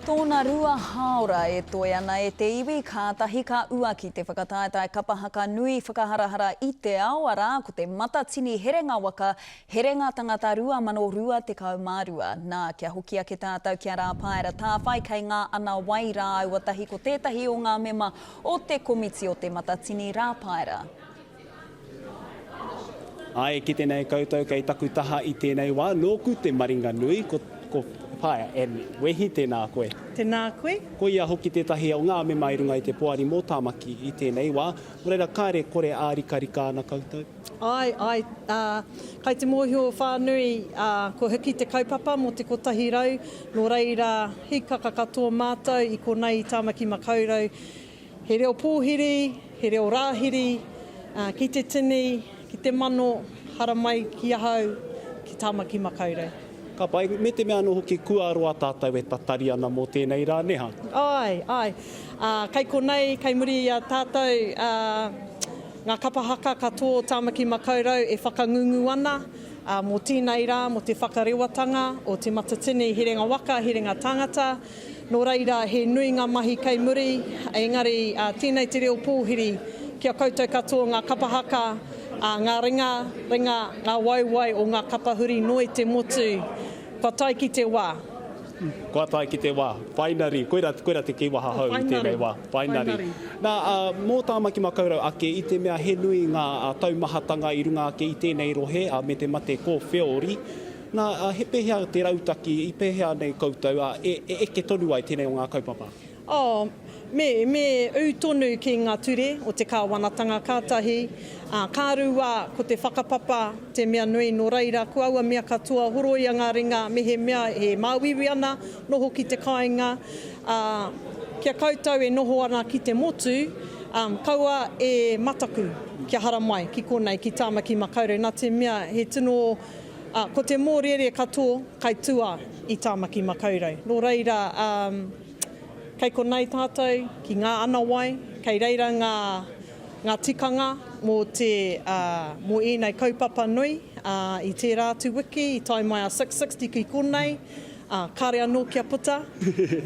Tōna rua hāora e toe ana e te iwi, kātahi ka uaki te whakataetae kapa haka nui whakaharahara i te ao, arā, ko te Matatini Herenga Waka, Herenga Tangata 2022. Nā, kia hoki ake tātou ki a Rāpaera Tāwhai kei ngā ana wai rāua tahi ko tētahi o ngā mema o te komiti o te Matatini Rāpaera. Āe, e kite nei koutou kei taku taha i tēnei wā, nōku te maringa nui, ko, ko Whaea Anne Wehi, tēnā koe. Tēnā koe. Ko ia hoki tētahi o ngā mema i runga i te poari mō Tāmaki i tēnei wā, nō reira kāre kore ārikarika ana koutou. Āe, āe, ā, kai te mōhio whānui, ā, kua hiki te kaupapa mō te 100, nō reira, hīkaka katoa mātou i konei i Tāmaki Makaurau He reo pōhiri, he reo rāhiri, ki te tini, ki te mano, haramai ki ahau, ki Tāmaki Makaurau. Ka pai, me te mea anō hoki kua roa tātou e tatari ana mō tēnei rā, nē hā? Āe, āe. Ā, kei konei, kei muri i a tātou, ā, ngā kapa haka katoa o Tāmaki Makaurau e whakangungu ana, ā, mō tēnei rā, mō te whakarewatanga o Te Matatini Herenga Waka, Herenga Tāngata. Nō reira, he nui ngā mahi kei muri, engari tēnei te reo pōhiri ki a koutou katoa ngā kapa haka, ngā ringa, ringa, ngā waewae o ngā kapa huri noa i te motu. Kua tae ki te wā. Kua tae ki te wā. Whainari, koira, koira te kīwaha hou i tēnei wā. Whainari. Nā, mō Tāmaki Makaurau ake, i te mea he nui ngā taumahatanga i runga ake i tēnei rohe me te mate kōwheori, Nā, ā, he pēhea te rautaki, i pēhea nei koutou, ā, e, e eke tonu ai tēnei o ngā kaupapa? Oh, me, me ū tonu ki ngā ture o te kāwanatanga ka tahi, ā, ka rua ko te whakapapa te mea nui, nō reira, ko aua mea katoa, horoia ngā ringa mehemea e māuiui ana, noho ki te kāinga, ā, kia koutou e noho ana ki te motu, ā, kaua e mataku kia haramai ki konei, ki Tāmaki Makaurau, nā te mea he tino Ā, ko te mōrearea katoa kai tua i Tāmaki Makaurau. Nō reira, ā, kei konei tātou ki ngā anawai, kei reira ngā, ngā tikanga mō te, ā, mō ēnei kaupapa nui. Ā, i tērā atu wiki i tae mai a 660 ki konei, ā, kāre anō kia puta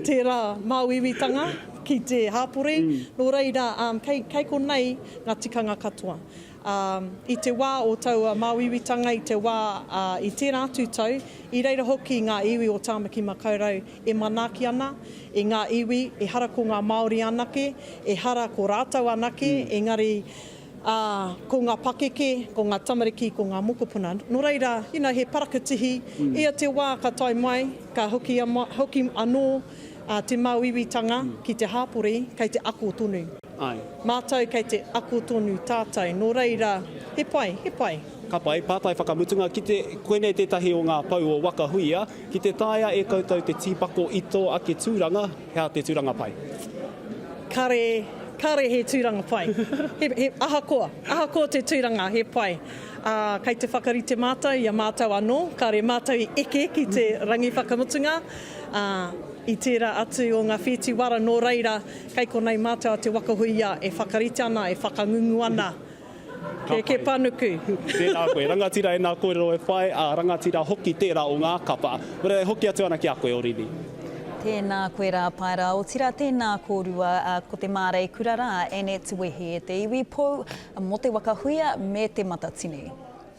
tērā māuiuitanga ki te hāpori. Nō reira, ā, kei, kei konei ngā tikanga katoa. Ā, i te wā o taua māuiuitanga, i te wā, ā, i tērā atu tau, i reira hoki ngā iwi o Tāmaki Makaurau e manaaki ana i ngā iwi, ehara ko ngā Māori anake, ehara ko rātou anake, engari, ā, ko ngā pakeke, ko ngā tamariki, ko ngā mokopuna. Nō reira, you know, he parakatihi, ia te wā ka tae mai, ka hoki, hoki anō, ā, te māuiuitanga ki te hāpori, kei te ako tonu. Āe. Mātou kei te ako tonu tātou, nō reira, he pai, he pai. Ka pai, pātai whakamutunga, ki te, koinei tētahi o ngā pou o Waka Huia, ki te taea e koutou te tīpako i tō ake tūranga, he aha te tūranga pai? Kare, kare he tūranga pai. He, he, ahakoa, ahakoa te tūranga, he pai. Ā, kei te whakarite mātou i a mātou anō, kare mātou i eke ki te rangi whakamutunga, ā, i tērā atu o ngā whītiwara, nō reira, Kei konei mātou a Te Waka Huia e whakarite ana, e whakangungu ana. Ka Ke pai. panuku. Tēnā koe. Rangatira e nā kōrero e whai, ā, rangatira hoki tērā o ngā kapa. Nō reira e hoki atu ana ki a koe, Orini. Tēnā koe rā Paera, otirā tēnā kōrua, ā, ko te māreikura rā, Annette Wehi e te iwi pou mō Te Waka Huia me Te Matatini.